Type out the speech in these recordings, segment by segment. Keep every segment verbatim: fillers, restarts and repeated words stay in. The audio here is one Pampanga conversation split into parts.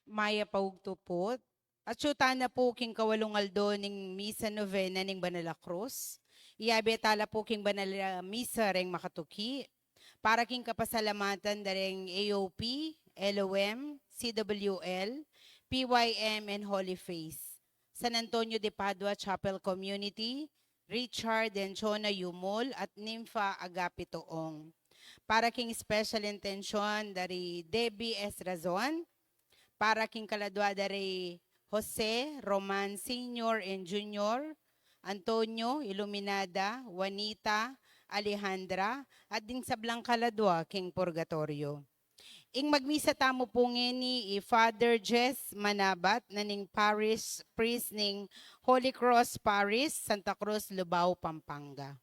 Mayap a ugtu pu. Atsu tana pu king kawalung aldo ning Misa Novena ning Banal a Cruz. Iyabe tala pu king banal a misa reng makatuki para king kapasalamatan da reng A O P, L O M, C W L, P Y M, and Holy Face, San Antonio de Padua Chapel Community, Richard and Chona Yumul, at Nympha Agapito Ong. Para king special intention da ri Debbie S. Razon, para king kaladua da ri Jose, Roman Senior and Junior, Antonio, Iluminada, Juanita, Alejandra, at ding sablang kaladua king purgatorio. Ing magmisa tamu pu ngeni i Father Jess Manabat na ning Parish Priest ning Holy Cross Parish, Santa Cruz, Lubao, Pampanga.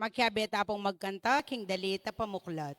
Makiabe ta pung magkanta king dalit a pamuklat.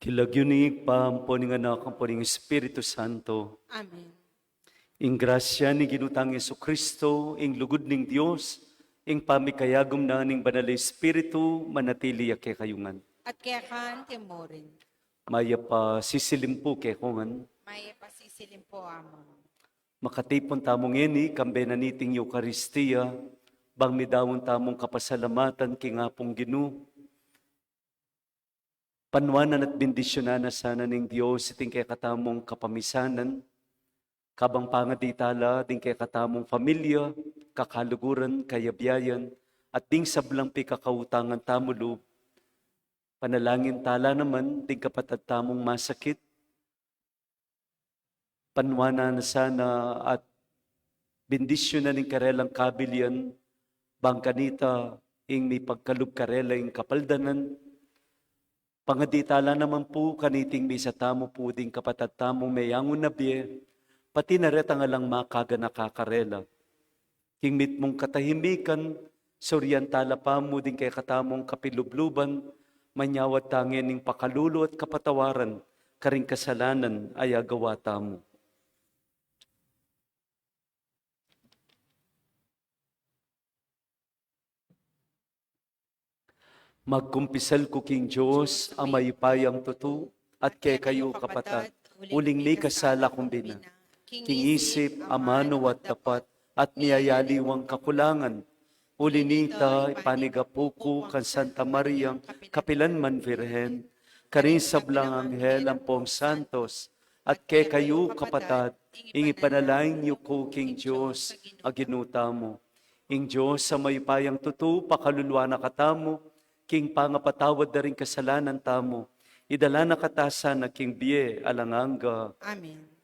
King lagyu ning Ibpa, ampo ning Anak, ampo ning Espiritu Santo. Amen. Ing grasya ning Ginu tang Jesucristo, ing lugud ning Dios, ing pamikayagum na ning Banal a Espiritu, manatili ya kekayu ngan. At keka naman murin. Mayap a sisilim pu kekongan. Mayap a sisilim pu, Among. Makatipun tamu ngeni, kambe na niting Eukaristia, bang midaun tamung kapasalamatan king Apung Ginu. Panuanan at bendisyunan na sana ning Dios iting kekatamung kapamisanan, kabang pangadi tala ding kekatamung familia, kakaluguran, kayabiayan, at ding sablang pikakautangan tamu lub. Panalangin tala naman ding kapatad tamung masakit, panuanan na sana at bendisyunan ing karelang kabilian, bang kanita ing mipagkalub karela ing kapaldanan. Pangadi tala naman pu kaniting misa tamu pu ding kapatad tamung meyangu na bie, pati na retang alang makaganaka karela. King mitmung katahimikan, surian tala pamu ding kekatamung kapilubluban, manyawad ta ngening pakalulu at kapatawaran karing kasalanan a agawa tamu. Magkumpisal ku king Dios a mayupayang tutu, at kekayu kapatad, uling mikasala kung bina, king isip, amanu at dapat, at miyayaliwang kakulangan. Uli nita, ipanigapu ku kang Santa Mariang kapilan man Virgen, karing sablang anghel ampong santos, at kekayu kapatad, ing ipanalangin yu ku king Dios a Ginu tamu. Ing Dios a mayupayang tutu, pakaluluan na katamu, king pangapatawad da ring kasalanan tamu, idala na kata sana king bie alang angga. Amen.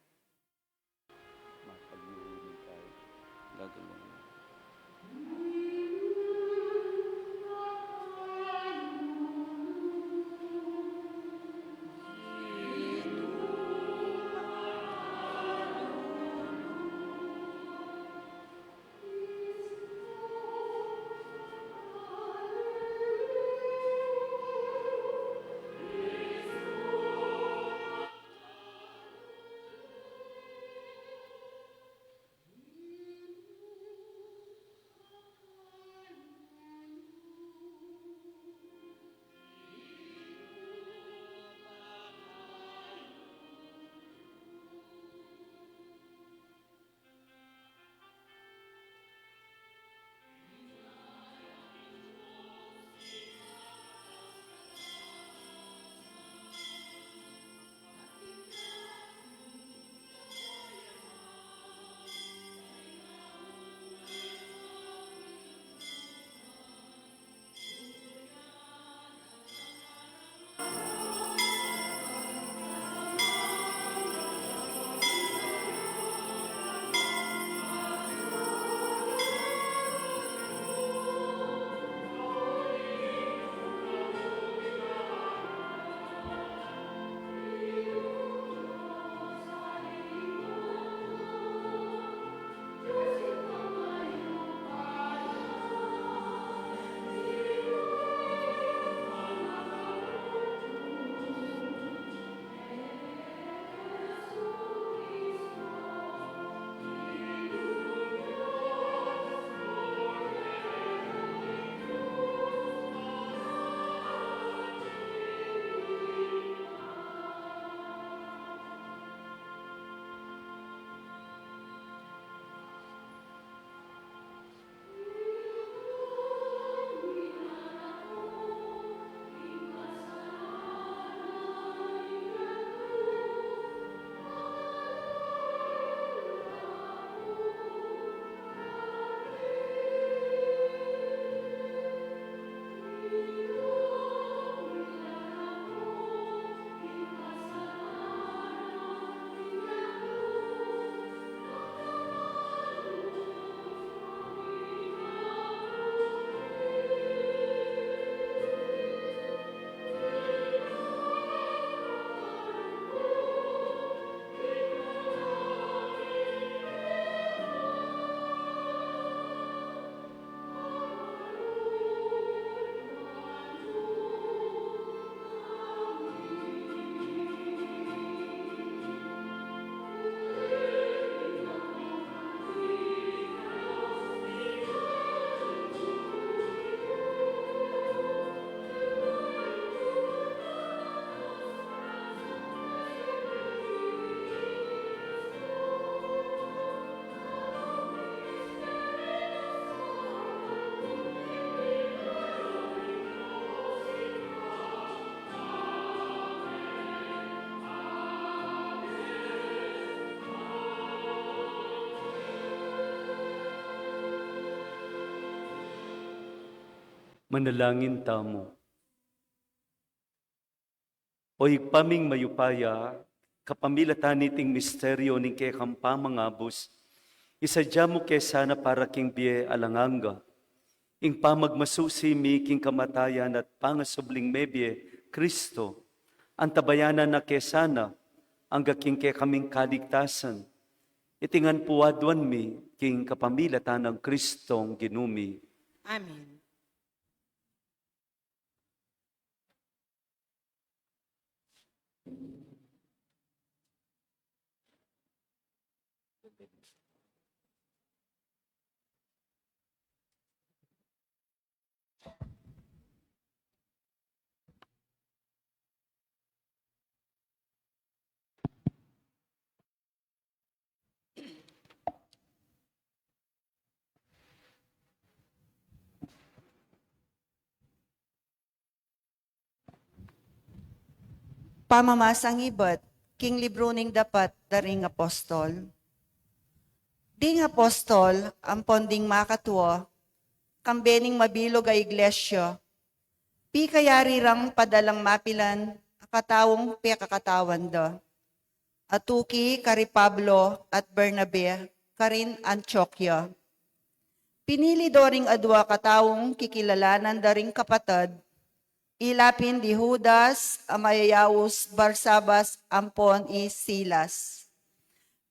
Manalangin tamu. O Ibpa ming mayupaya, kapamilatan niting misteryo ning kekang pamangabus, isadya mu ke sana para king bie alang angga ing pamagmasusi mi king kamatayan at pangasubling mebie Kristo, antabayanan na ke sana angga king kekaming kaligtasan. Iti ngan pu aduan mi king kapamilatan nang Kristong Ginu mi. Amen. Pamamasang ibat king libru ning dapat da ring apostol. Ding apostol ampon ding makatua, kambe ning mabilug a iglesia, pikayari rang padalang mapilan a kataung pekakatawan da. Atuki kari Pablo at Bernabe karin Antioquia. Pinili do ring adua kataung kikilalanan da ring kapatad, ila pin di Judas a mayayaus Barsabas ampon i Silas.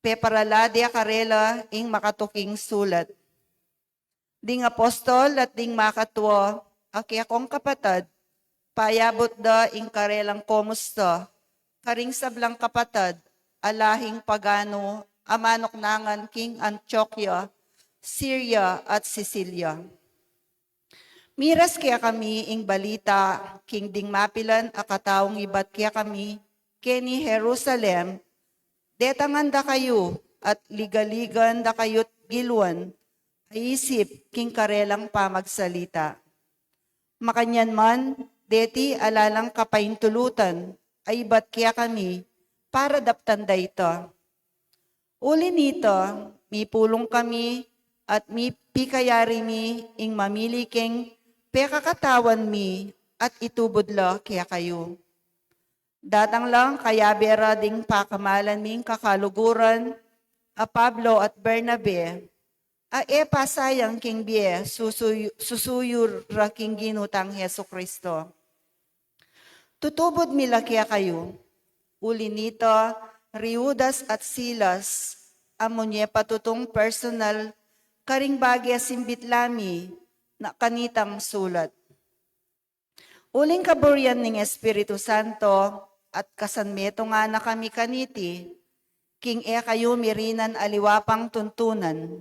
Peparala de karela ing makatuking sulat. Ding apostol at ding makatua a kekong kapatad, payabut da ing karelang komusta karing sablang kapatad a lahing pagano a manuknangan king Antioquia, Syria at Cilicia. Miras kekami ing balita king ding mapilan a kataung ibat kekami keni Jerusalem, detangan da kayu at ligaligan da kayut giluan a isip king karelang pamagsalita. Makanyan man, deti ala lang kapaintulutan a ibat kekami para daptan da ita. Uli nita, mipulung kami at mipikayari mi ing mamili king pekakatawan mi at itubud la kekayu. Datang lang kayabe ra ding pakamalan ming kakaluguran a Pablo at Bernabe, a e pasayang king bie susuyu-, susuyu ra king Ginu tang Jesucristo. Tutubud mi la kekayu. Uli nita, ri Judas at Silas, a munye pa tutung personal karing bage simbit la mi na kanitang sulat. Uling kaburian ning Espiritu Santo at kasanmetungan na kami kaniti, king e kayu mirinan aliwa pang tuntunan.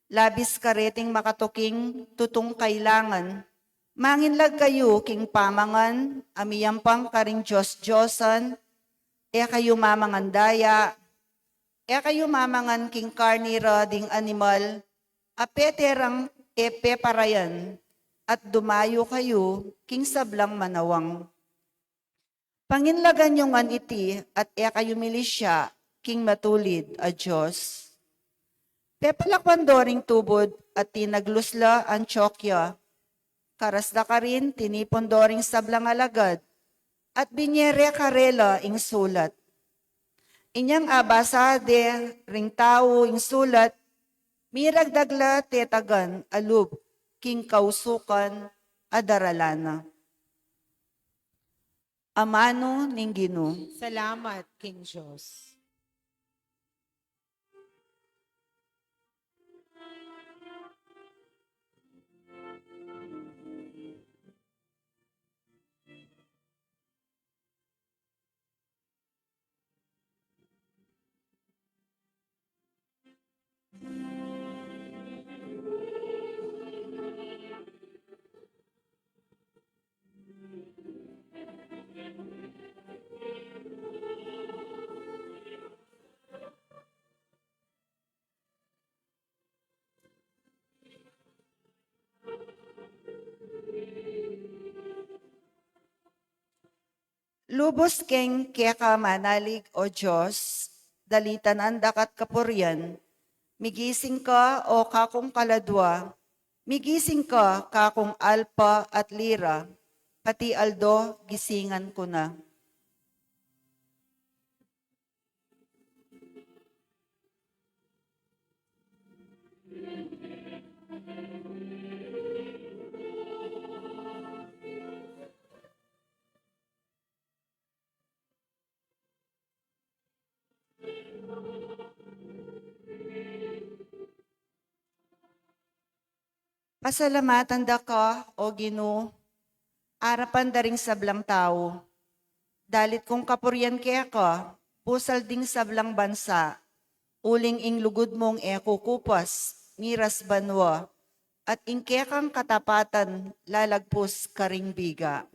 Labis kareting makatuking tutung kailangan, manginlag kayu king pamangan a miyampang karing dios-diosan, e kayu mamangan daya, e kayu mamangan king karni ra ding animal a pete rang e peparayan, at dumayu kayu king sablang manawang. Panginlagan yu ngan iti at e kayu milisya king matulid a Dios. Pepalakwan do ring tubud at tinaglus la Antioquia. Karas da karin tinipun do ring sablang alagad at binye re karela ing sulat. Inyang abasa de ring tau ing sulat, miragdag la tetagan a lub king kausukan a daralan na. Amanu ning Ginu. Salamat king Dios. Lubus keng keka manalig, O Dios, dalitanan da ka't kapurian. Migising ka, O kakung kaladua, Migising ka, kakung alpa at lira, pati aldo gisingan ku na. Pasalamatan da ka, O Ginu, arapan da ring sablang tau. Dalit kung kapurian keka, pusal ding sablang bansa, uling ing lugud mung e kukupas, ngiras banua, at ing kekang katapatan lalagpus karing biga.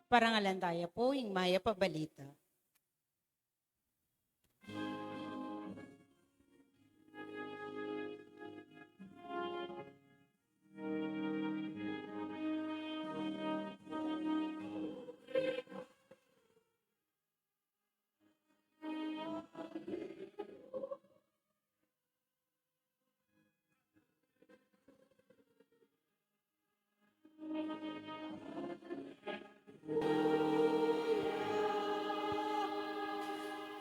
Parangalan taya pu ing Mayap a Balita.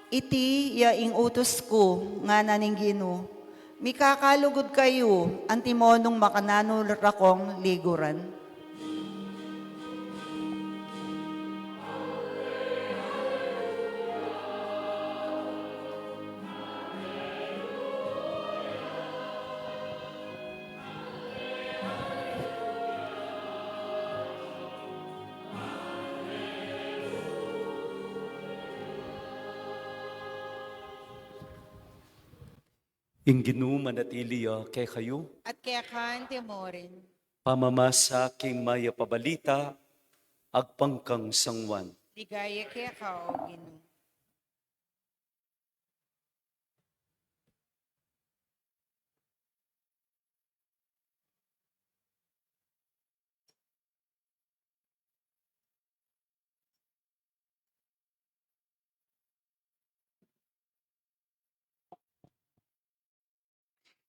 Iti ya ing utus ku, ngana ning Ginu, mikakalugud kayu antimonung makananu ra kong liguran. Ing Ginu manatili ya kekayu. At keka antimurin. Pamamasa king Mayap a Balita agpang kang San Juan. Ligaya keka, O Ginu.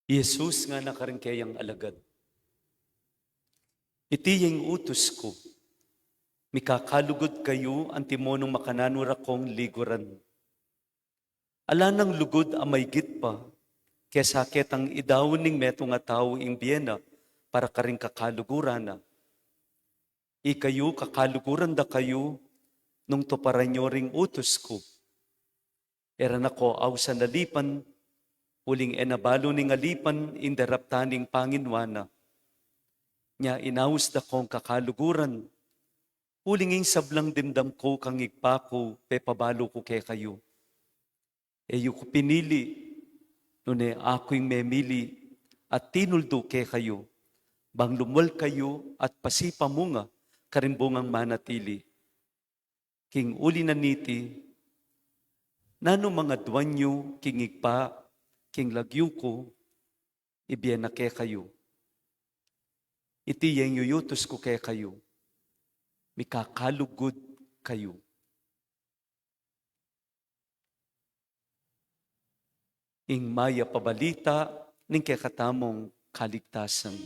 I Jesus ngana karing keyang alagad, iti ya ing utus ku, mikakalugud kayu antimonung makananu ra kong liguran. Ala nang lugud a maigit pa kesa ketang idaun ning metung a tau ing bie na para karing kakaluguran na. Ikayu, kakaluguran da kayu nung tuparan yu ring utus ku. E ra na ko ausan alipan, uling e na balu ning alipan ing daraptan ning panginuan na. Nya inaus da kong kakaluguran, uling ing sablang dimdam ku kang Ibpa ku pepabalu ku kekayu. E yu ku pinili, nune aku ing memili at tinuldu kekayu, bang lumual kayu at pasipamunga karing bungang manatili. King uli na niti, nanu mang aduan yu king Ibpa king lagyu ku, ibie na kekayu. Iti ya ing yuutus ku kekayu, mikakalugud kayu. Ing Mayap a Balita ning kekatamung kaligtasan.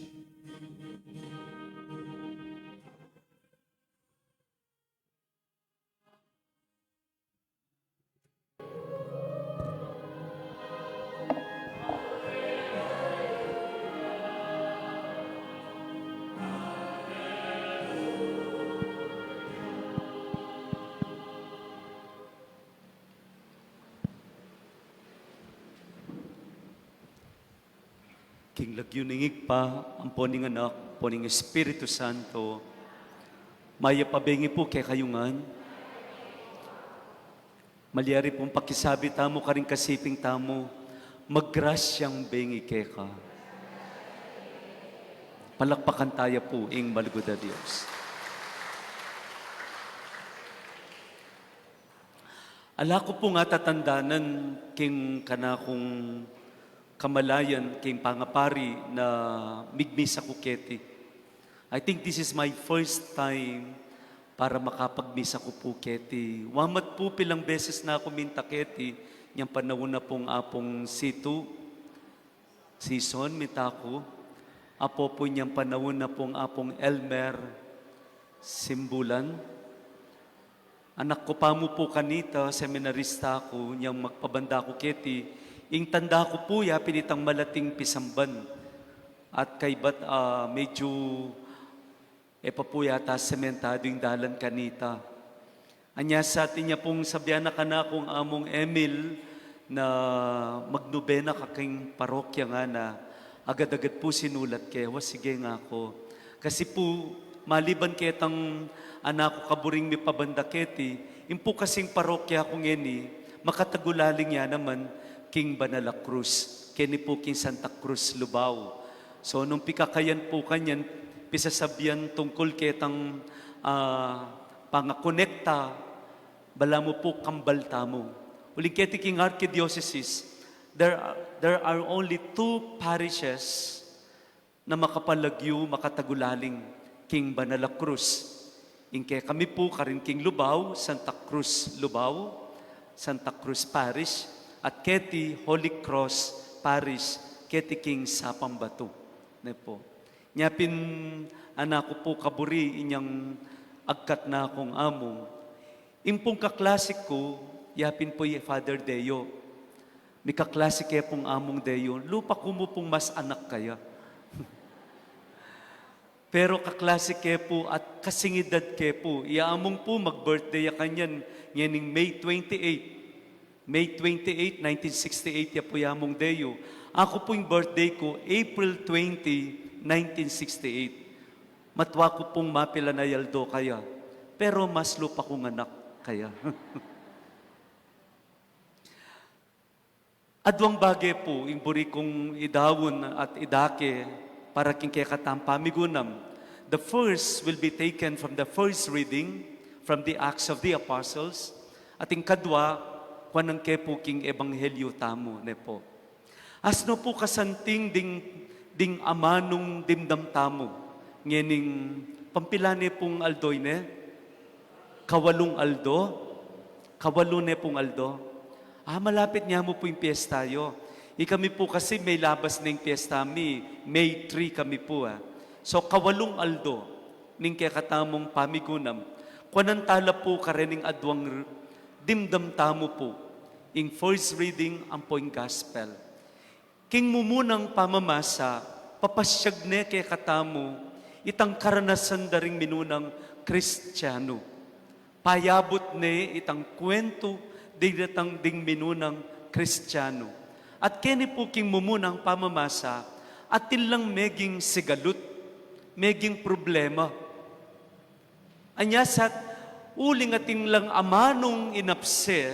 King lagyu ning Ibpa, ampo ning Anak, ampo ning Espiritu Santo. Mayap a bengi pu kekayu ngan. Malyari pung pakisabi tamu karing kasiping tamu, magrasyang bengi keka. Palakpakan taya pu ing malugud a Dios. Ala ku pung atatandanan king kanakung kamalayan king pangapari na migmisa ku keti. I think this is my first time para makapagmisa ku pu keti. Wamat pu pilang beses na ku minta keti, inyang panaun na pung Apung Situ, Sison, minta ku. Apo pu inyang panaun na pung Apung Elmer Simbulan. Anak ku pa mu pu kanita, seminarista ku, inyang magpabanda ku keti, ing tanda ku pu, yapin itang malating pisamban. At kaybat, ah, medyu e pa pu yata sementadu ing dalan kanita. Anya sa atin ya pung sabian na kanakung Amung Emil na magnobena ka king parokya ngana, agad-agad pu sinulat ke, wa, sige nga ku. Kasi pu, maliban ketang anak ku kaburing mipabanda keti, ing pu kasing parokya ku ngeni, makatagulaling ya naman king Banal a Cruz, keni pu king Santa Cruz, Lubao. So, nung pikakayan pu kanyan, pisasabian tungkul ketang, ah, pangakonekta, balamu pu kambal tamu. Uling keti king archidioceses, there are, there are only two parishes na makapalagyu, makatagulaling king Banal a Cruz. Ing kekami pu karin king Lubao, Santa Cruz, Lubao, Santa Cruz Parish, at keti Holy Cross Parish, keti king Sapang Batu. Ne pu. Nya pin anak ku pu kaburi inyang agkat na kung Amung. Ing pung kaklase ku, yapin pu i Father Deo. Mikaklase ke pung Amung Deo. Lupa ku mu pung mas anak kaya. Pero kaklase ke pu at kasing edad ke pu. I Amung pu mag-birthday ya kanyan ngening May twenty-eight. May twenty-eight, nineteen sixty-eight ya pu i Amung Deo. Aku pu ing birthday ku, April twenty, nineteen sixty-eight. Matwa ku pung mapilan a aldo kaya. Pero mas lupa kung anak kaya. Aduang bage pu ing buri kung idaun at idake para king kekatang pamigunam. The first will be taken from the first reading from the Acts of the Apostles, at ing kadwa, kuanan ke pu king Ebanghelyo tamu, ne pu. Asno pu kasanting ding, ding amanung dimdam tamu ngening pampilane pung aldo ini? Kawalung aldo? Kawalu ne pung aldo? Ah, malapit ne mu pu ing piyesta yu. Ikami pu kasi may labas ne ing piyesta mi, May three kami pu, ah. So, kawalung aldo ning kekatamung pamigunam. Kuanan tala pu karening aduang r-, dimdam tamu pu, ing first reading ampo ing gospel. King mumunang pamamasa, papasyag ne kekatamu itang karanasan da ring minunang Kristianu. Payabut ne itang kuwentu ding datang ding minunang Kristianu. At keni pu king mumunang pamamasa, atin lang meging sigalut, meging problema. Anya sa uling atin lang amanung inapse,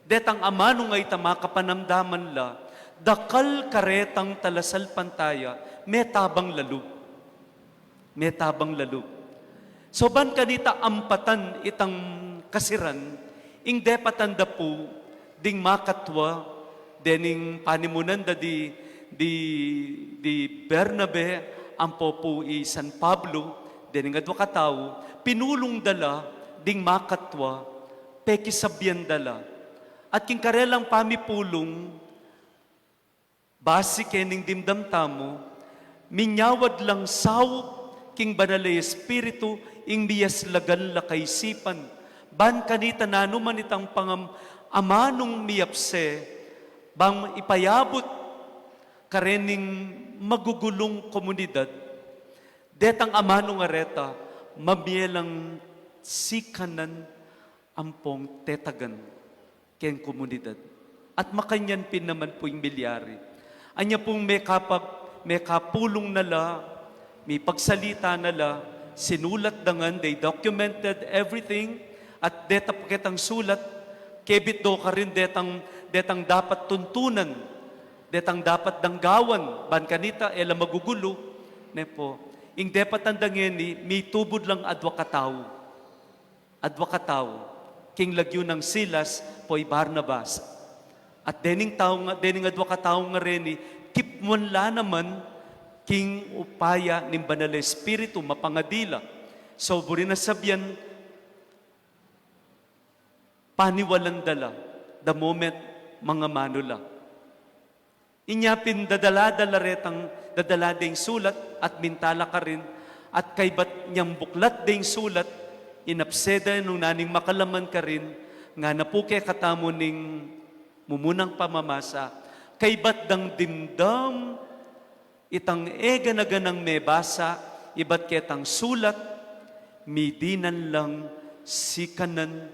detang amanung a ita makapanamdaman la, dakal karetang talasalpantaya, metabang la lub. Metabang la lub. So ban kanita ampatan itang kasiran, ing depatan da pu, ding makatwa, dening panimunan da di, di, di Bernabe, ampo pu i San Pablo, dening adwa katau, pinulung da la, ding makatwa, pekisabyan da la. At king karelang pamipulung, basi kening dimdam tamu, minyawad lang saup king Banal a Espiritu, ing miyaslagan la kaisipan. Ban kanita nanu man itang pangam-, amanung miyapse, bang ipayabut karening magugulung komunidad, detang amanung areta, mamye lang sikanan ampong tetagan keng komunidad. At makanyan pin naman pu ing milyari. Anya pung mekapag-, mekapulung na la, mipagsalita na la, sinulat da ngan, they documented everything, at deta pu ketang sulat, kebit do karin detang, detang dapat tuntunan, detang dapat danggawan, ban kanita, e la magugulu, ne pu. Ing depatan da ngeni, mitubud lang adwa katau. Adwa katau. king lagyu nang Silas ampo i Barnabas. At dening tau nga, dening adwa katau nga reni, kipmuan la naman king upaya ning Banal a Espiritu, mapangadi la. So, buri na sabian, paniwalan da la, the moment mangamanu la. Inya pin dadala da la retang, dadala deng sulat at minta la karin, at kaybat nyang buklat deng sulat, inapse da nung naning makalaman karin, ngana pu kekatamu ning mumunang pamamasa, kaybat dang dimdam itang e gana-ganang mebasa ibat ketang sulat, midinan lang sikanan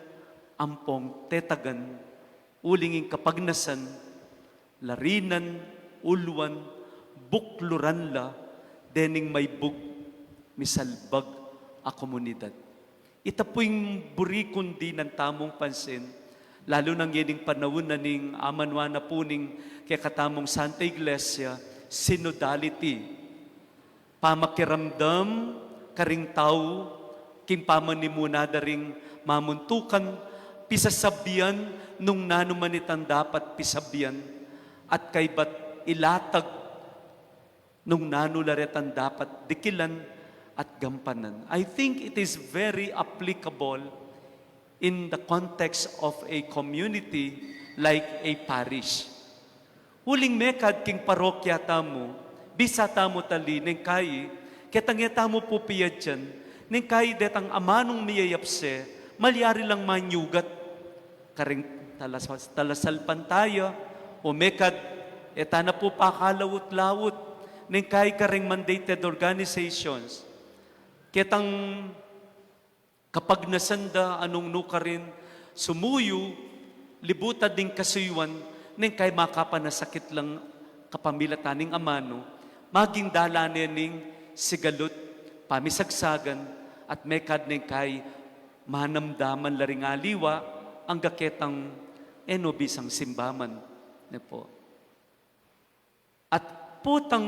ampong tetagan, uling ing kapagnasan, larinan, uluan, bukluran la dening maibug, misalbag a komunidad. Ita pu ing buri kung dinan tamung pansin, lalu na ngening panaun na ning amanuan na pu ning kekatamung Santa Iglesia, synodality. Pamakiramdam karing tau king pamanimuna da ring mamuntukan, pisasabian nung nanu man itang dapat pisabian, at kaybat ilatag nung nanu la retang dapat dikilan at gampanan. I think it is very applicable in the context of a community like a parish. Uling mekad king parokya tamu, bisa tamu tali neng kai, ketang e tamu pu piyadyan, neng kai detang amanung miyayapse, malyari lang manyugat karing talas-, talasalpantaya, o mekad e ta na pu pakalaut-laut, neng kai karing mandated organizations. Ketang kapagnasan da a nung nu karin sumuyu, libutad ning kasuyuan, neng kai makapanasakit lang kapamilatan ning amanu, maging dalan ne ning sigalut, pamisagsagan, at mekad neng kai manamdaman la ring aliwa, angga ketang e no bisang simbaman ne pu. At potang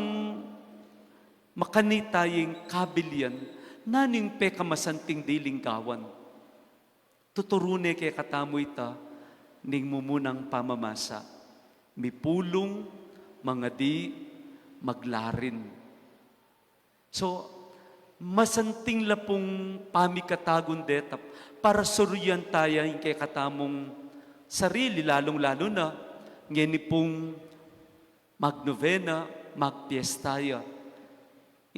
makanita ing kabilian, nanu ing pekamasanting dilinggawan. Tuturu ne kekatamu ita ning mumunang pamamasa. Mipulung, mangadi, maglarin. So, masanting la pung pamikatagun detap para surian taya ing kekatamung sarili, lalung-lalu na ngeni pung magnovena, magpiesta ya.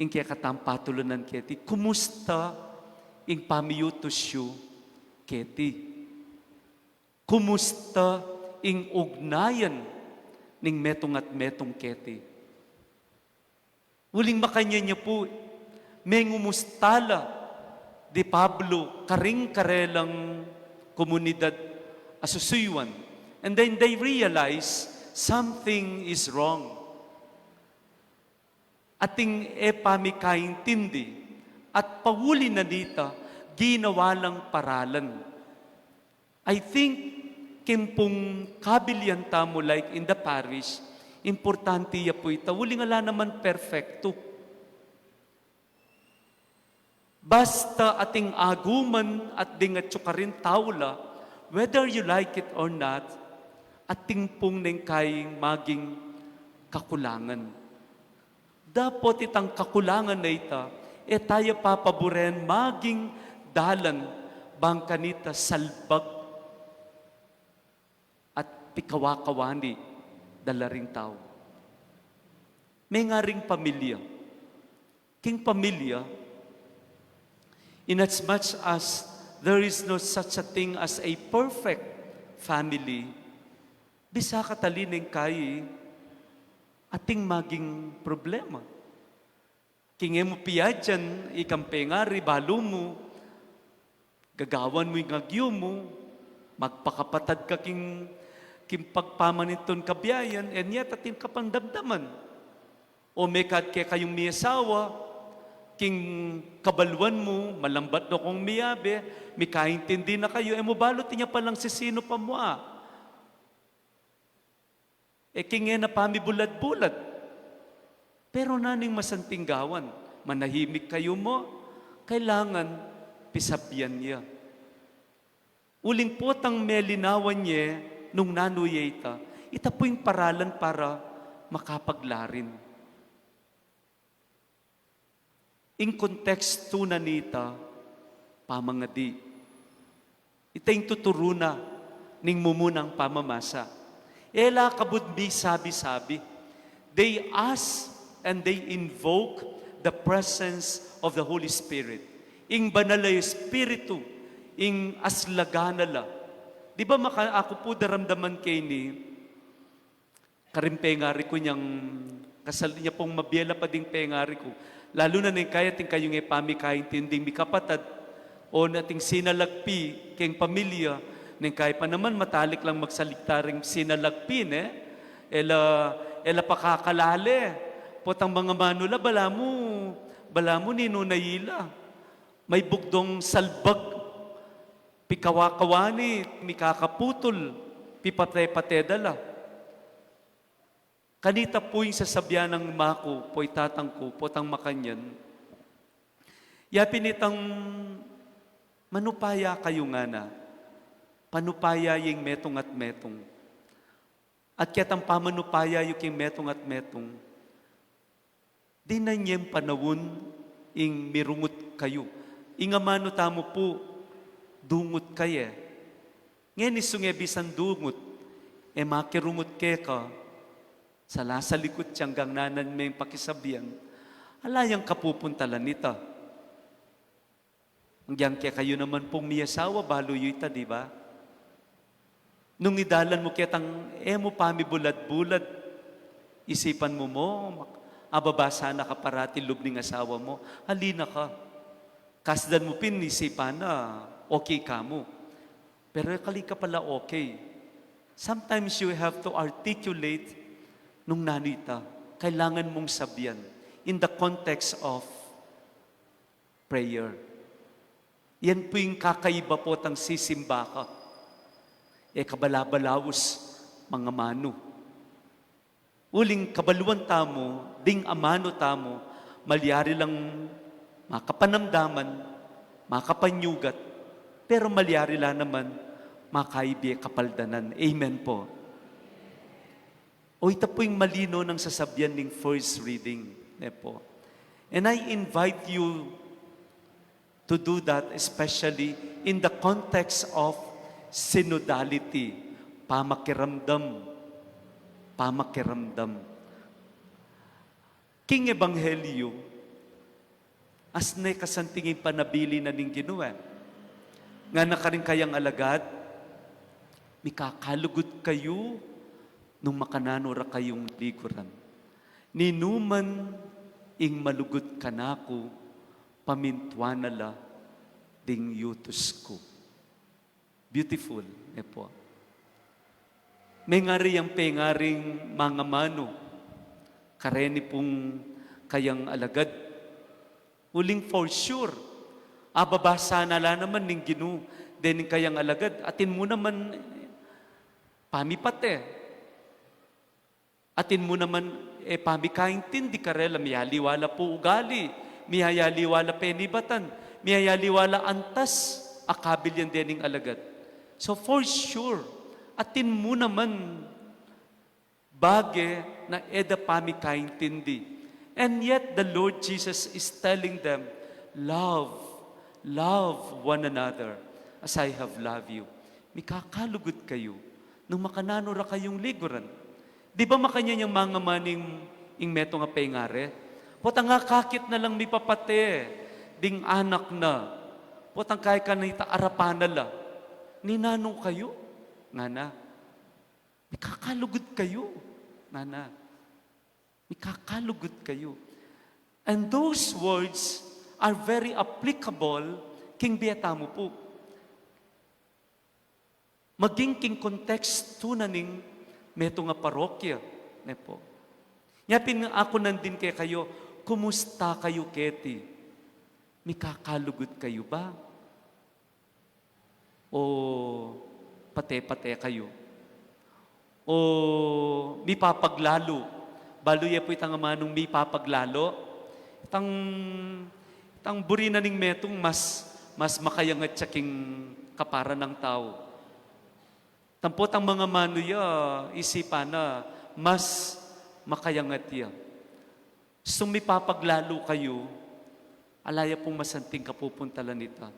Ing kekatang patulunan keti, kumusta ing pamiyutus yu keti? Kumusta ing ugnayan ning metung at metung keti? Uling makanyan ya pu, mengumusta la di Pablo karing karelang komunidad a susuyuan. And then they realize something is wrong. Ating e pamikaintindi at pauli na nita, ginawa lang paralan. I think, king pung kabilian tamu, like in the parish, importante ya pu ita, uling ala naman perfecto. Basta ating aguman at ding atyu karin tau la, whether you like it or not, ating pung neng kai maging kakulangan. Dapot itang kakulangan a ita, e taya papaburen maging dalan bang kanita salbag at pikawakawani da la ring tau. Mengaring pamilya. King pamilya, in as much as there is no such a thing as a perfect family, bisa ka tali neng kai ating maging problema. King e mu piyadyan, ikang pengari, balu mu, gagawan mu ing agyu mu, magpakapatad ka king, king pagpamanintun kabiayan, and yet atin ka pang damdaman. O mekad kekayung miyasawa, king kabaluan mu, malambat na kung miyabe, mikaintindi na kayu, e mu balu atin ya palang sisinupan mu a. E king e na pamibulad-bulad. Pero nanu ing masanting gawan, manahimik kayu mu, kailangan pisabian ya. Uling potang melinawan ye nung nanu ye ita, ita pu ing paralan para makapaglarin. Ing kontekstu na nita, pamangadi. Ita ing tuturu na ning mumunang pamamasa. E la kabud misabi-sabi. They ask and they invoke the presence of the Holy Spirit. Ing Banal a Espiritu, ing aslagan na la. Di ba maka-, aku pu daramdaman ke ini, karing pengari ku nyang kasal-, nya pung mabie la pa ding pengari ku. Lalu na neng kaya atin kayung e pamikaintinding mikapatad, o na atin sinalagpi keng pamilya, neng kaya pa naman matalik lang magsalita ring sinalagpi, ne? E la, e la pakakalale. Potang mangamanu la, balamu, balamu ninu na ila. May bugdung salbag, pikawa-kawa ni, mikakaputul, pipate-pate da la. Kanita pu ing sasabian nang ama ku, poy tatang ku, potang makanyan, ya pin itang manupaya kayu ngana, panupaya ye ing metung at metung. At ketang pamanupaya yu king metung at metung, dinan yeng panaun ing mirungut kayu. Ing amanu tamu pu, dungut ka ye. Ngeni sunge bisan dungut, e makirungut keka, salasalikut ya anggang nanan meng pakisabian, ala yang kapupuntalan nita. Agyang kekayu naman pung miyasawa, balu yu ita, di ba? Nung idalan mu ketang e mu pamibulad-bulad, isipan mu mo, ababa sana ka parati lub ning asawa mu, ali na ka. Kasdan mu pin isipan na, okay ka mu. Pero e kali ka pala okay. Sometimes you have to articulate nung nanu ita. Kailangan mung sabian in the context of prayer. Yan pu ing kakaiba potang sisimba ka. E ka balabalaus mangamanu. Uling kabaluan tamu, ding amanu tamu, malyari lang makapanamdaman, makapanyugat, pero malyari la naman makaibie kapaldanan. Amen po. O ita pu ing malino nang sasabian ning first reading, ne po. And I invite you to do that, especially in the context of synodality, pamakiramdam, pamakiramdam. King Ebanghelyo, as ne kasanting ing panabilin na ning Ginu, e. Ngana karing kayang alagad, mikakalugud kayu nung makananu ra kayung liguran. Ninuman ing malugud kanaku, pamintuan na la ding yutus ku. Beautiful, e po. Mengari yang pengaring mangamanu, kareni pung kayang alagad. Uling for sure, ababasa na la naman ning Ginu, dening kayang alagad, atin mu naman pamipate. Atin mu naman, e, pamikaintindi karela, miyaliwa la pu ugali, miyayaliwa la penibatan, miyayaliwa la antas, a kabil yang dening alagad. So for sure, atin mu naman bage na e da pamikaintindi. And yet the Lord Jesus is telling them, "Love, love one another as I have loved you." Mikakalugud kayu nung makananu ra kayung liguran. Di ba makanyan yang mangamanu ing metung a pengari? Potang akakit na lang mipapate ding anak na. Potang kaya kanita arapan na la. Ninanu kayu? Ngana. Mikakalugud kayu. Ngana. Mikakalugud kayu. And those words are very applicable king bie tamu pu. Maging king kontekstu na ning metung a parokya, ne po. Nya pin aku nandin kekayu, kumusta kayu keti? Mikakalugud kayu ba? O pate-pate kayu? O mipapaglalu? Balu ye pu itang amanung mipapaglalu. Itang, itang buri na ning metung mas, mas makayangat ya king kapara nang tau. Tampot ang mangamanu ya, isipan na mas makayangat ya. Sung mipapaglalu kayu, ala ya pung masanting kapupuntalan ita.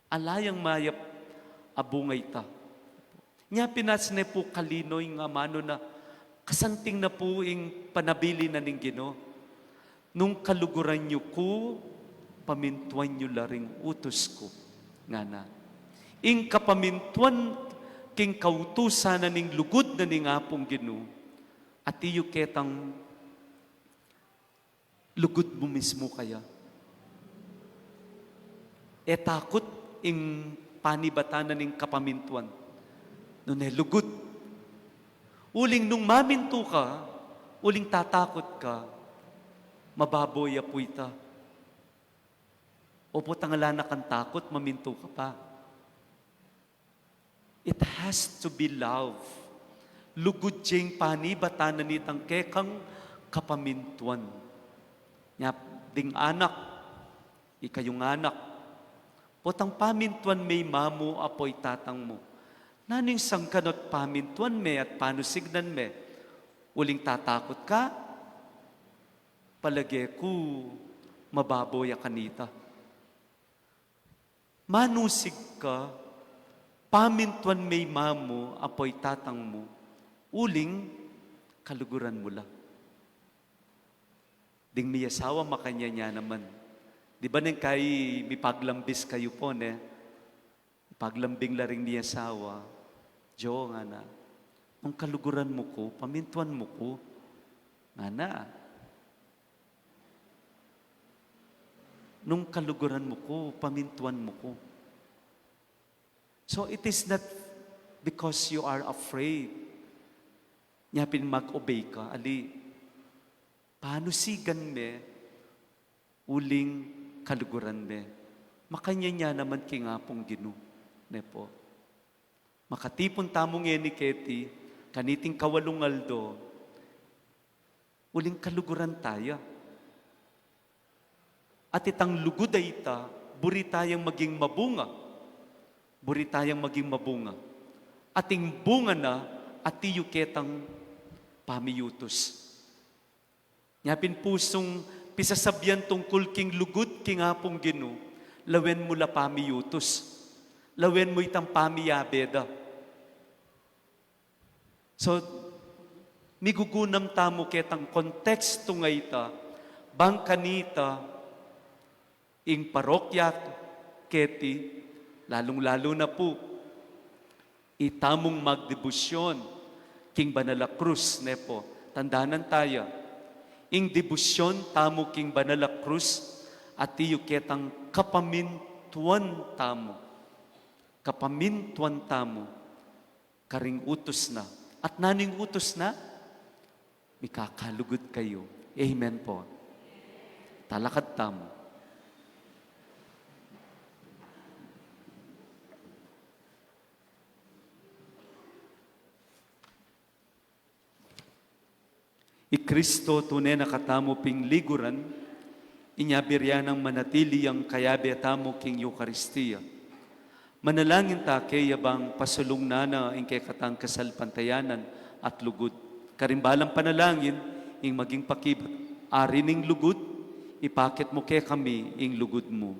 Ala yang mayap a bunga ita. Nya pin asne pu kalino ing amanu na kasanting na pu ing panabilin na ning Ginu. Nung kaluguran yu ku, pamintuan yu la ring utus ku, ngana. Ing kapamintuan king kautusan na ning lugud na ning Apung Ginu, ati yu ketang lugud mu mismu kaya. E takut ing panibatan na ning kapamintuan. Nune lugud. Uling nung mamintu ka, uling tatakut ka, mababo ya pu ita. Opo, tangala na kang takut, mamintu ka pa. It has to be love. Lugud jeng panibatan na nitang kekang kapamintuan. Nya ding anak, ikayung anak, potang pamintuan me i mamu apoy tatang mu. Nanu ing sangkanut pamintuan me at panusignan me? Uling tatakut ka? Palage ku, mababo ya kanita. Manusig ka, pamintuan me i mamu apoy tatang mu, uling kaluguran mu la. Ding miyasawa makanyan ya naman. Di ba neng kai mipaglambis kayu pu, ne? Paglambing la ring miyasawa, Jo, ngana, nung kaluguran mu ku, pamintuan mu ku, ngana. Nung kaluguran mu ku, pamintuan mu ku. So it is not because you are afraid. Nya pin mag-obey ka, ali. Panusigan me, uling kaluguran me. Makanyan ya naman king Apung Ginu, ne pu. Makatipun tamu ngeni keti, kaniting kawalung aldo, uling kaluguran taya. At itang lugud a ita, buri tayang maging mabunga. Buri tayang maging mabunga. At ing bunga na, ati yu ketang pamiyutus. Nya pin pusung pisasabyan tungkul king lugud king Apung Ginu, lawen mu la pamiyutus. Lawen mu itang pamiyabe da. So, migugunam tamu ketang kontekstu a ita, bang kanita, ing parokya keti, lalung-lalu na pu, itamung magdebosyon king banal a krus, ne pu. Tandanan taya, ing debosyon tamu king banal a krus, ati yu ketang kapamintuan tamu. Kapamintuan tamu karing utus na. At nanu ing utus na? Mikakalugud kayu. Amen pu. Talakad tamu. I Kristo tune na katamu ping liguran, inya buri nang manatili yang kayabe tamu king Eukaristia. Manalangin ta keya bang pasulung na na ing kekatang kasalpantayanan at lugud. Karing balang panalangin, ing maging pakibat, Ari ning lugud, ipakit mu kekami ing lugud mu.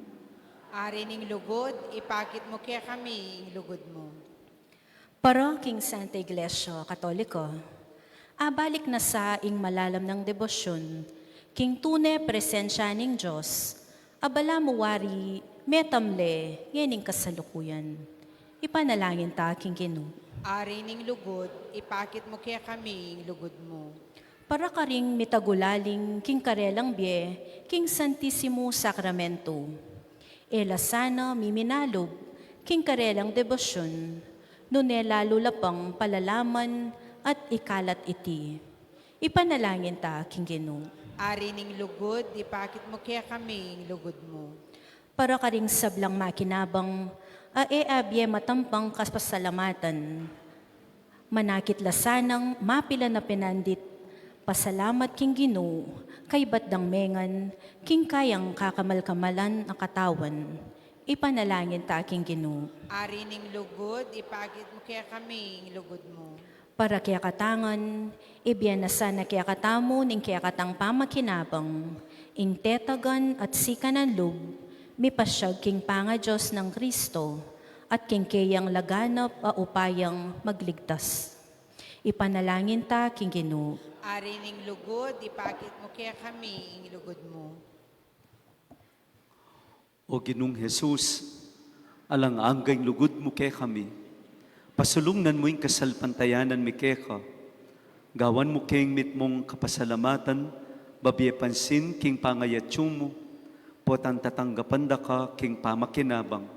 Ari ning lugud, ipakit mu kekami ing lugud mu. Para king Santa Iglesia Katoliko, abalik na sa ing malalam nang debosyon king tune presensya ning Dios, a balamu wari metamle ngening kasalukuyan. Ipanalangin ta king Ginu. Ari ning lugud, ipakit mu kekami ing lugud mu. Para karing mitagulaling king karelang bie king Santisimu Sakramento. E la sana miminalub king karelang debosyon, nune lalu la pang palalaman at ikalat iti. Ipanalangin ta king Ginu. Ari ning lugud, ipakit mu kekami ing lugud mu. Para karing sablang makinabang a e abie matampang kapasalamatan. Manakit la sanang mapilan a pinandit pasalamat king Ginu, kaybat dang mengan king kayang kakamal-kamalan a katawan. Ipanalangin ta king Ginu. Ari ning lugud, ipakit mu kekami ing lugud mu. Para kekatang ngan, ibie na sana kekatamu ning kekatang pamakinabang, ing tetagan at sikanan lub, mipasyag king pangaDios nang Kristo, at king keyang laganap a upayang magligtas. Ipanalangin ta king Ginu. Ari ning lugud, ipakit mu kekami ing lugud mu. O Ginung Jesus, alang angga ing lugud mu kekami. Pasulungnan mu ing kasalpantayanan mi keka. Gawan mu keng mitmung kapasalamatan, babie pansin king pangayatsu mu, potang tatanggapan da ka king pamakinabang.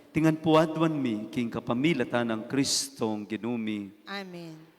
Iti ngan pu aduan mi king kapamilatan nang Kristong Ginu mi. Amen.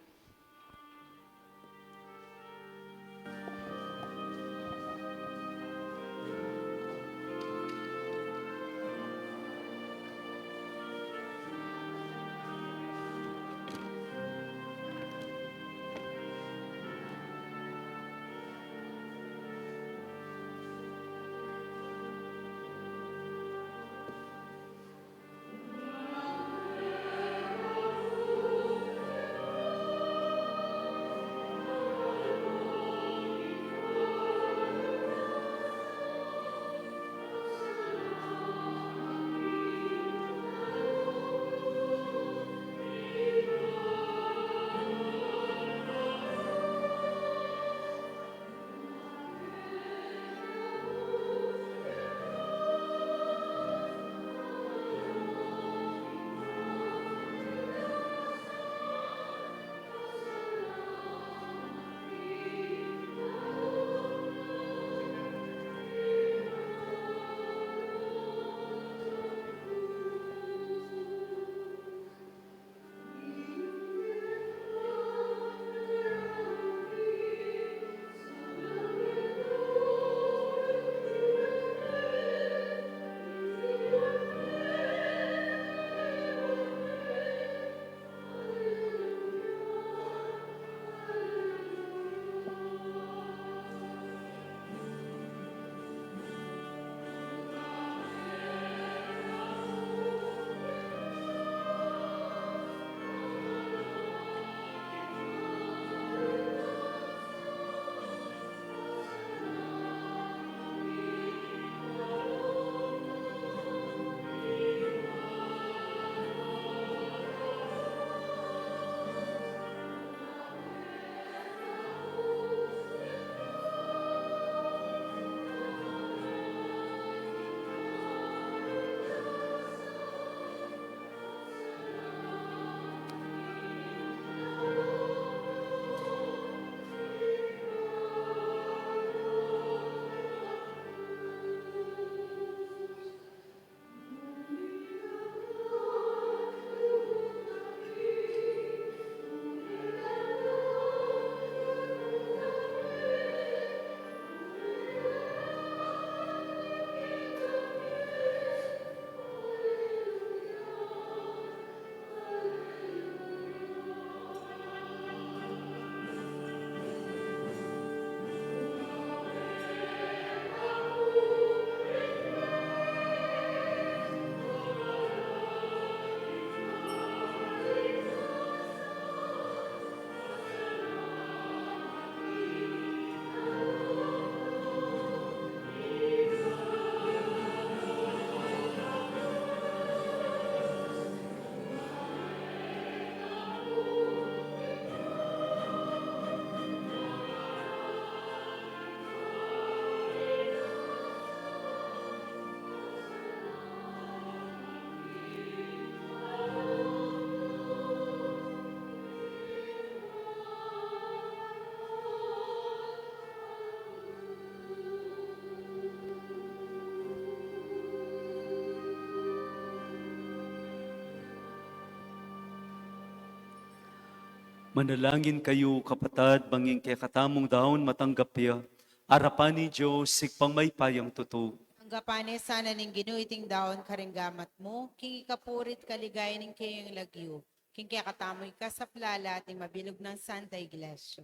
Manalangin kayu, kapatad, bang ing kekatamung daun matanggap ya arapan ning Dios, Ibpang mayupayang tutu. Tanggapan na sana ning Ginu iting daun karing gamat mu, king ikapuri't kaligayan ning keyang lagyu, king kekatamung ikasaplala at ning mabilug nang Santa Iglesia.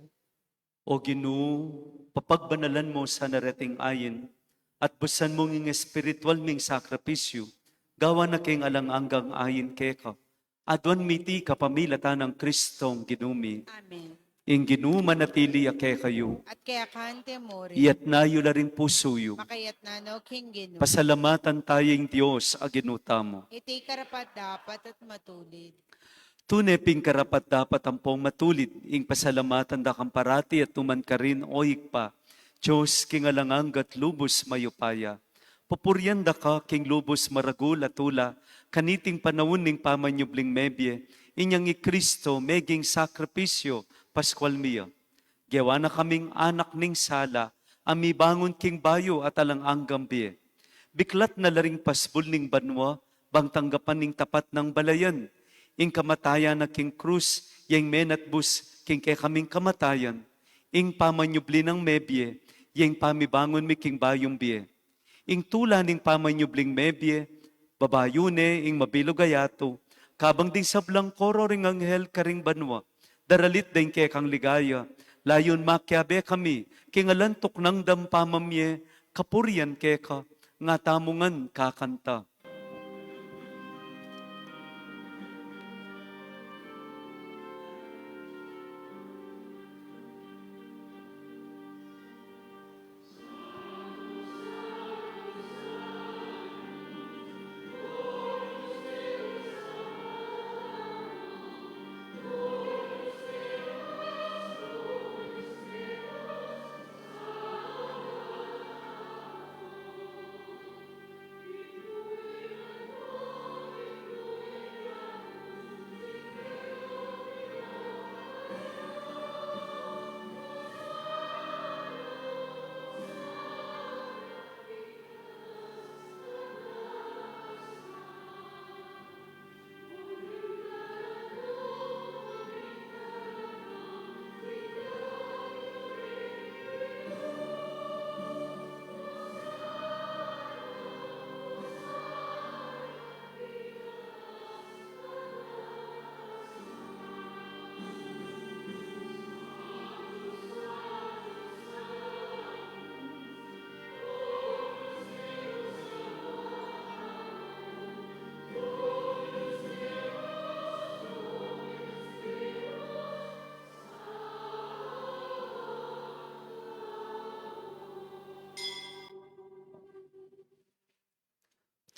O Ginu, papagbanalan mu sana reting ain, at busan mu ing espiritual ming sakripisyu, gawan na king alang anggang ain keka. Aduan mi iti kapamilatan nang Kristong Ginu mi. Amen. Ing Ginu manatili ya kekayu. At kaya kante mu rin. Iyatas yu la ring pusu yu. Makayatas no king Ginu. Pasalamatan taya ing Dios a Ginu tamu. Iti karapat-dapat at matulid. Tune pin karapat-dapat ampong matulid, ing pasalamatan da kang parati at nukarin man, O Ibpa, Dios king alang angga at lubus mayupaya. Pupurian da ka king lubus maragul a tula, kaniting panaun ning pamanyubling mebie, inyang i Kristo meging sakripisyu paskual mi ya. Gewa na kaming anak ning sala, a mibangun king bayu at alang anggang bie. Biklat na la ring pasbul ning banua, bang tanggapan ning tapat nang balayan. Ing kamatayan na king krus, ya ing menatbus king kekaming kamatayan. Ing pamanyubli nang mebie, ya ing pamibangun mi king bayung bie. Ing tula ning pamanyubling mebie, babayu ne ing mabilug a yatu, kabang ding sablang koro ring anghel karing banua, daralit da ing kekang ligaya, layun makiabe kami, king alang tuknang dang pamamie, kapurian keka, nga tamu ngan kakanta.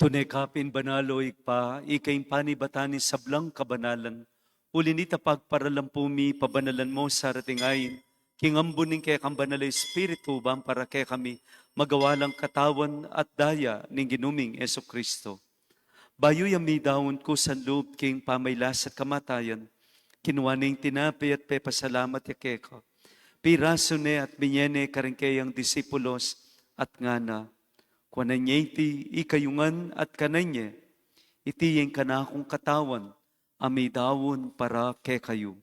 Tune ka pin banal, o Ibpa, ika ing panibatan ning sablang kabanalan. Uli na nita pagparalan pu mi, pabanalan mu sa reting ain, king ambun ning kekang Banal a Espiritu, ban para kekami magawa lang katawan at daya ning Ginu ming Jesucristo. Bayu yang midaun kusa lub king pamailas at kamatayan, kinua ne ing tinape at pepasalamat ya keka. Pirasu ne at binye ne karing keyang disipulos at ngana, Kuanan ye iti ikayu ngan at kanan ye, iti ya ing kanakung katawan a midaun para kekayu.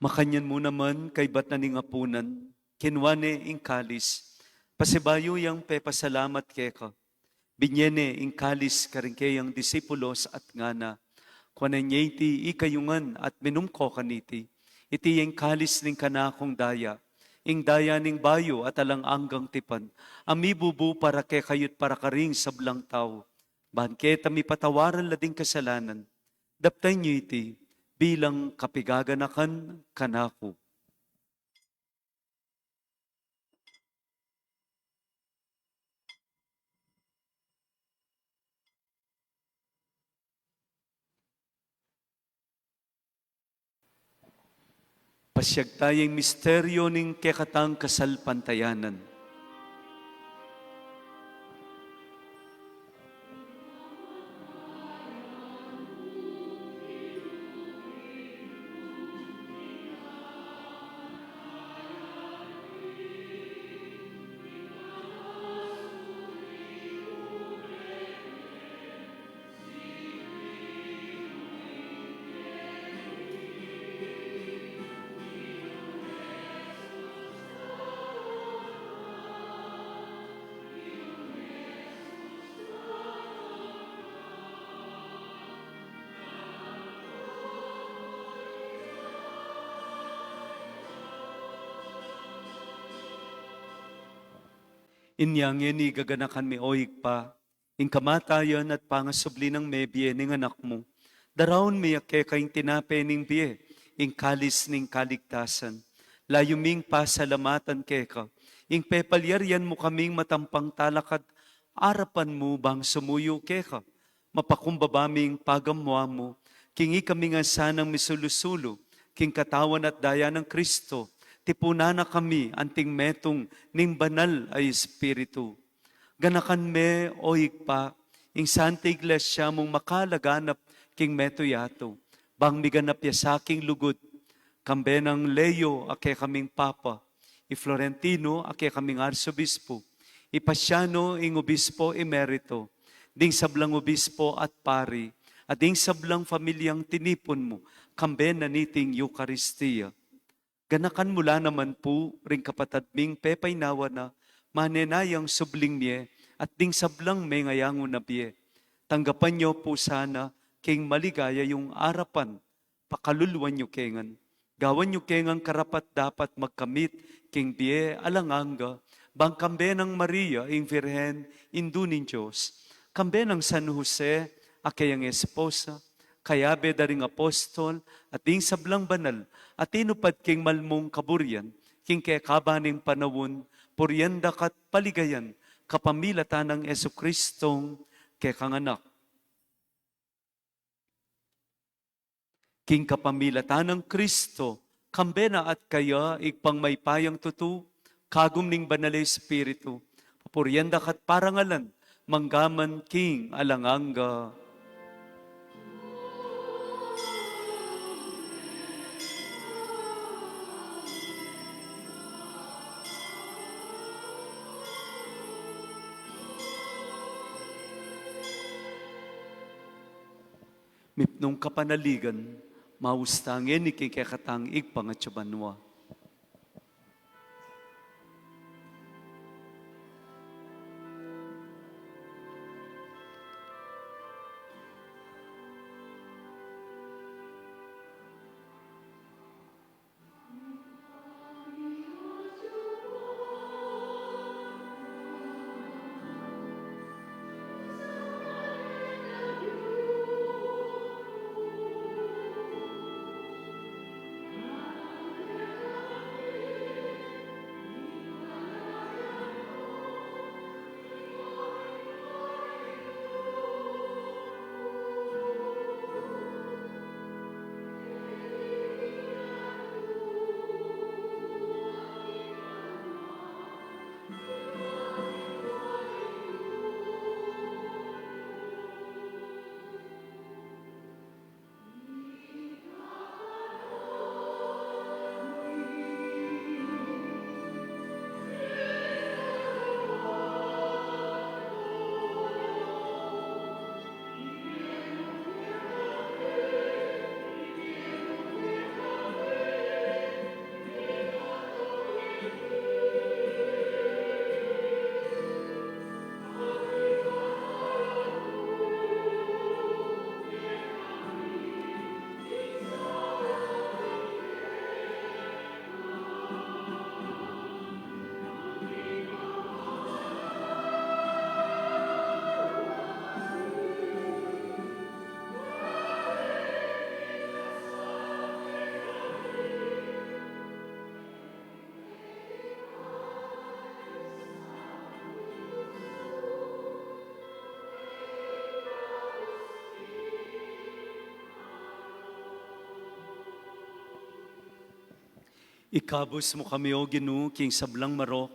Makanyan mu naman, kaybat na ning apunan, kinua ne ing kalis, pasibayu yang pepasalamat keka, binye ne ing kalis karing keyang disipulos at ngana, Kuanan ye iti ikayu ngan at minum ko kaniti, iti ya ing kalis ning kanakung daya, ing daya ning bayu at alang anggang tipan, a mibubu para kekayu't para karing sablang tau, ban keta mipatawaran la ding kasalanan. Daptan yu iti bilang kapigaganakan kanaku. Pasiag taya ing misteryo ning kekatang kasalpantayanan. Inya ngeni gaganakan mi, O Ibpa, ing kamatayan at pangasubli nang mebie ning Anak mu. Daraun mi keka ing tinape ning bie, ing kalis ning kaligtasan. Layu ming pasalamatan keka, ing pepalyarian mu kaming matampang talakad arapan mu bang sumuyu keka. Mapakumbaba ming pagamuan mu, king ikami ngan sanang misulu-sulu king katawan at daya nang Kristo, tipunan na kami anting metung ning Banal a Espiritu. Ganakan me, O Ibpa, ing Santa Iglesia mung makalaganap king metung yatu, bang miganap ya sa king lugud, kambe nang Leo a kekaming Papa, i Florentino a kekaming Arsobispo, i Pasiano ing Obispo Emerito, ding sablang obispo at pari, at ding sablang familiang tinipun mu, kambe na niting Eukaristia. Ganakan mu la naman pu ring kapatad ming pepainawa na manenayang subling mie, at ding sablang mengayangu na bie. Tanggapan yu pu sana king maligaya yung arapan, pakaluluan yu kengan. Gawan yu kengan karapat-dapat magkamit king bie alang angga, bang kambe nang Maria ing Virgen, Indu ning Dios, kambe nang San Jose a keyang esposa, kayabe da ring apostol, at ding sablang banal a tinupad king malmung kaburian, king kekaban ning panaun, purian da ka't paligayan, kapamilatan nang Jesucristong kekang Anak. King kapamilatan nang Kristo, kambe na at kaya, Ibpang mayupayang tutu, kagum ning Banal a Espiritu, papurian da ka't parangalan, manggaman king alang angga. Mipnung kapanaligan, maus ta ngeni king kekatang Ibpang atsu banua. Ikabus mu kami, O Ginu, king sablang marok,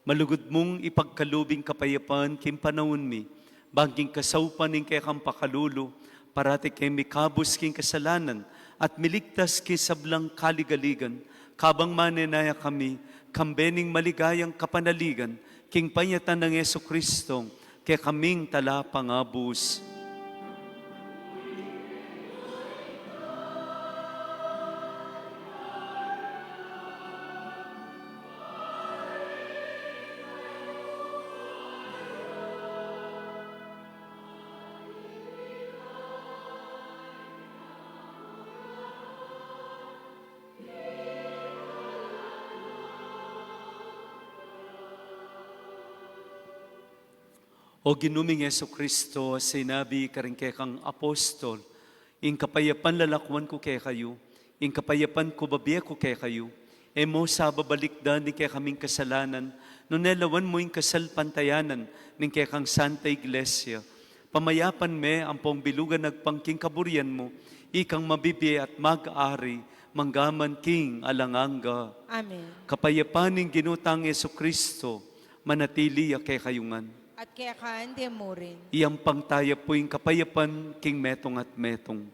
malugud mung ipagkalub ing kapayapan king panaun mi, bang king kasaupan ning kekang pakalulu, parati keng mikabus king kasalanan, at miligtas king sablang kaligaligan, kabang manenaya kami, kambe ning maligayang kapanaligan, king panyatang nang Jesucristo, kekaming talapangabus. O Ginu ming Jesucristo, a sinabi karing kekang apostol, ing kapayapan lalakwan ku kekayu, ing kapayapan ku babie ku kekayu, e mu sa babalikdan ing kekaming kasalanan, nune lawan mu ing kasalpantayanan ning kekang Santa Iglesia. Pamayapan me ampong bilugan agpang king kaburian mu, ikang mabibie at mag-ari, mangga man king alang angga. Amen. Kapayapan ning Ginu tang Jesucristo, manatili ya kekayu ngan. At keka mu rin. Iyampang taya pu ing kapayapan king metung at metung.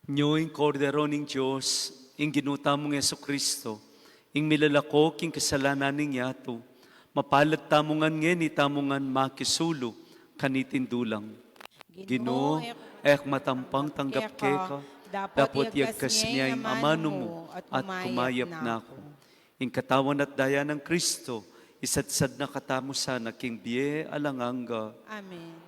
Nyo ing Kordero ning Dios, ing Ginu tamung Jesucristo, ing milalako king kasalanan ning yatu. Mapalad tamu ngan ngeni, tamu ngan makisulu kaniting dulang. Ginu, e ku matampang tanggap keka, dapot iyagkas mu ing amanu mu at kumayap na ku. Ing katawan at daya nang Kristo, isadsad na katamu sana king bie alang angga. Amen.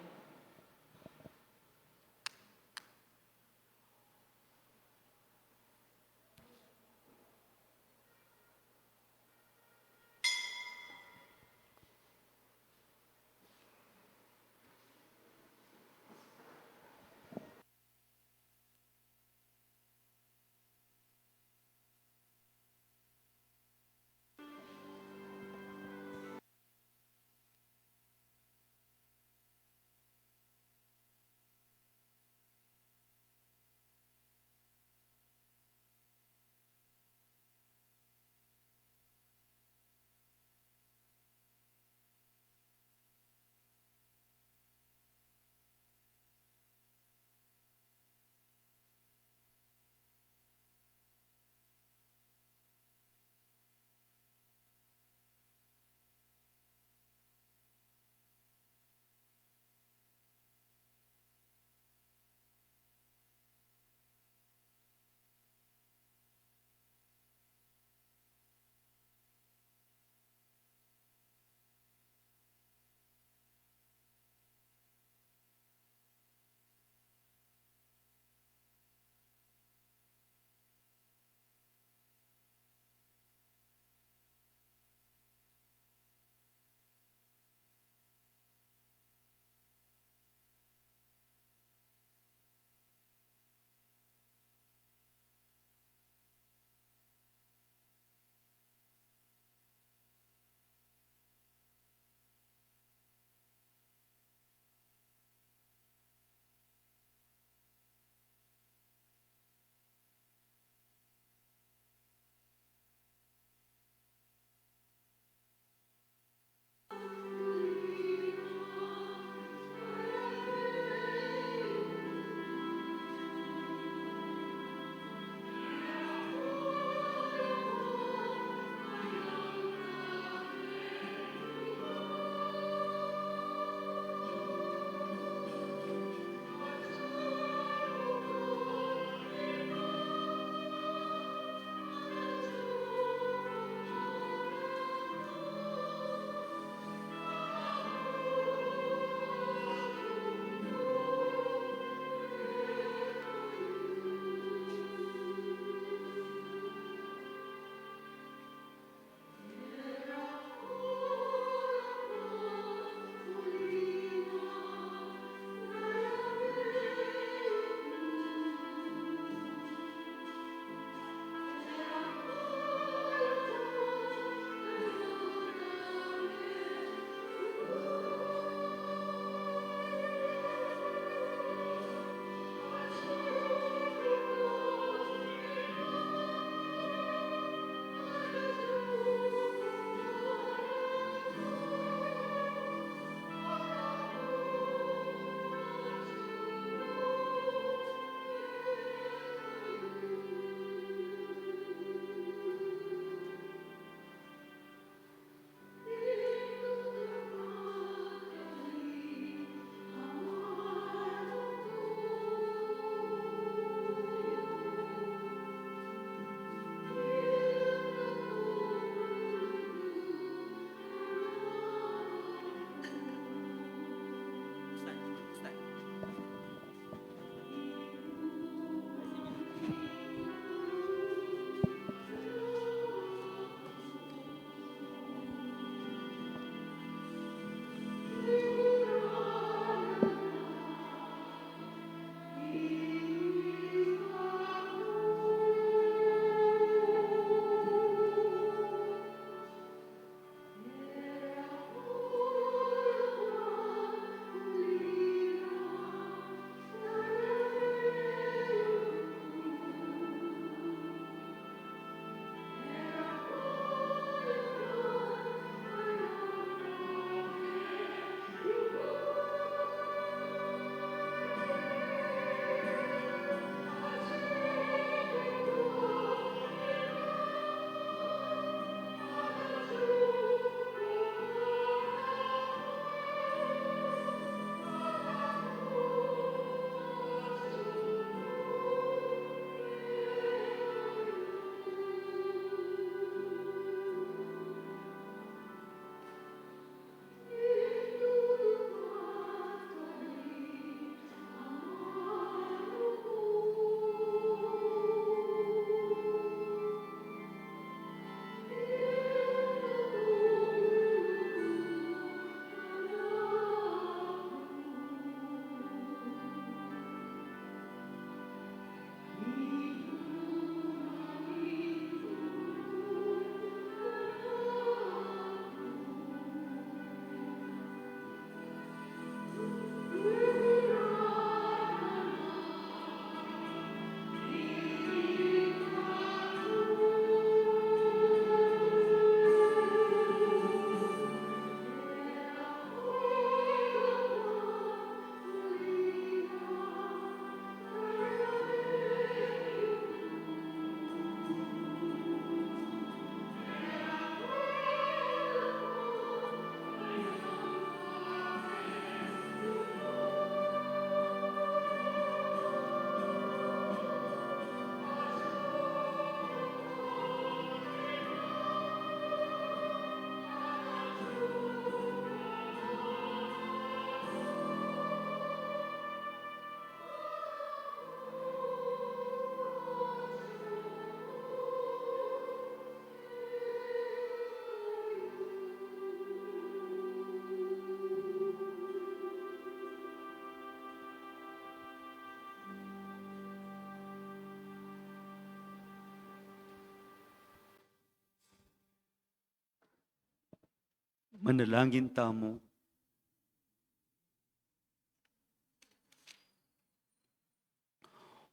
Manalangin tamu.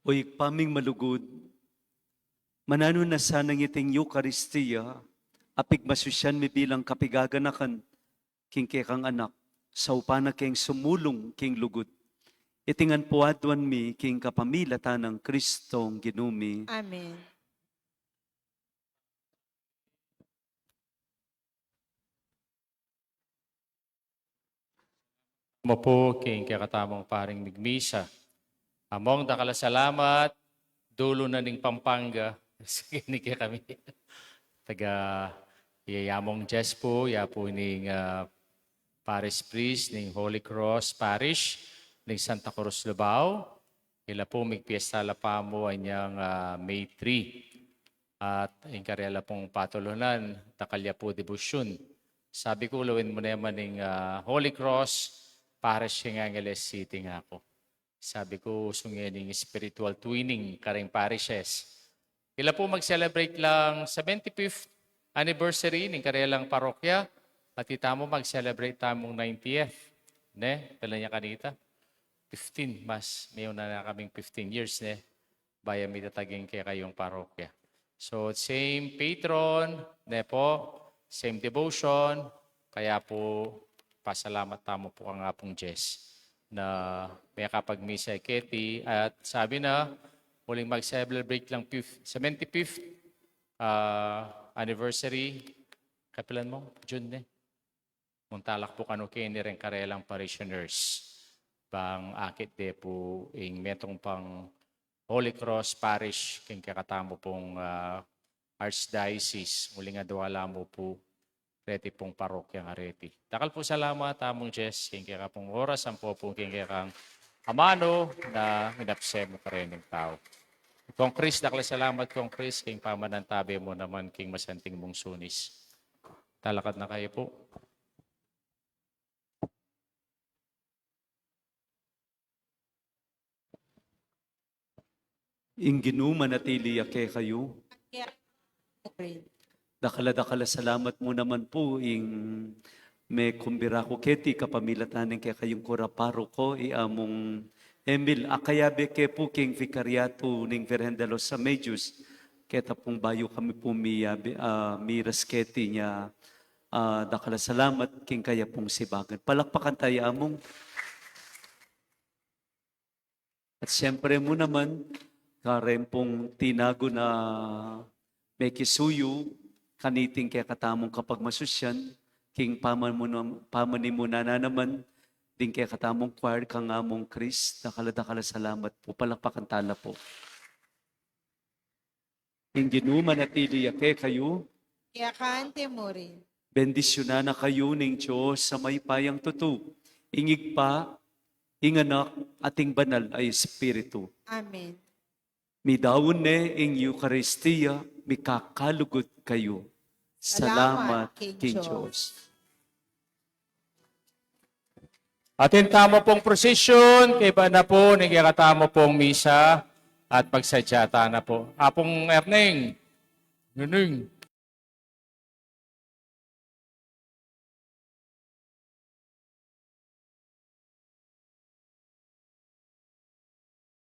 O Ibpa ming malugud, mananu na sanang iting Eukaristia a pigmasusyan mi bilang kapigaganakan king kekang Anak, saupan na keng sumulung king lugud. Iti ngan pu aduan mi king kapamilatan nang Kristong Ginu mi. Amen. Mapu king kekatamung paring migmisa. Among, dakal a salamat, dulu na ning Pampanga. Sige, ni kekami. Taga, iya, ya mung Jess pu, ya pu ning, ah, parish priest ning Holy Cross Parish ning Santa Cruz, Lubao. Ila pu migpiesta la pamu anyang, ah, May three. At ing karela pung patulunan, dakal ya pu debosyun. Sabi ku, lawen mu ne man ing, ah, Holy Cross Parish king Angeles City, nga ku. Sabi ku, usu ngening spiritual twinning karing parishes. Ila pu mag-celebrate lang seventy-fifth anniversary ning karelang parokya, at itamu mag-celebrate tamung ninetieth. Ne? Tala nya kanita? Fifteen, mas meuna na kaming fifteen years, ne? Bayu mi tataging kekayung parokya. So, same patron, ne pu, same devotion, kaya pu, pasalamat tamu pu kang Apung Jess na mekapagmisa keti, at sabi na, uling mag-celebrate lang fif-, seventy-fifth, ah, anniversary, kapilan mu? June, ne? Muntalak pu kanu keni reng karelang parishioners. Bang akit de pu ing metung pang Holy Cross Parish king kekatamu pung, ah, Archdiocese, uling adua la mu pu reti pung parokya ngareti. Dakal pu salamat, Among Jess, king keka pung oras, ampo pu king kekang amanu na minapse mu karening tau. Kong Chris, dakal a salamat, Kong Chris, king pamanantabe mu naman king masanting mung sunis. Talakad na kayu pu. Ing Ginu manatili ya kekayu. Dakal a dakal a salamat mu naman pu ing mekumbira ku keti kapamilatan ning kekayung kura paroko, i Among Emil, a kayabe ke pu king Vicariato ning Virgen de los Remedios. Keta pung bayu kami pu miyabe, ah, miras keti nya, ah, dakal a salamat king kaya pung sibagan. Palakpakan taya, Among. At siyempre mu naman, kareng pung tinagu na mekisuyu kaniting kekatamung kapagmasusyan, king pamamuna-, pamanimunan na naman ding kekatamung choir kang Among Chris, dakal a dakal a salamat pu. Palakpakan tala pu. Ing Ginu manatili ya kekayu. Keka mu rin. Bendisyunan na kayu ning Dios a mayupayang tutu, ing Ibpa, ing Anak, at ing Banal a Espiritu. Amen. Midaun ne ing Eukaristia, mikakalugud kayu. Salamat king Dios. Atin tamu pung prosesyon, kaibat na pu ning kekatamu pung misa, at pagsadya ta na pu. Apung Erneng, Nunung,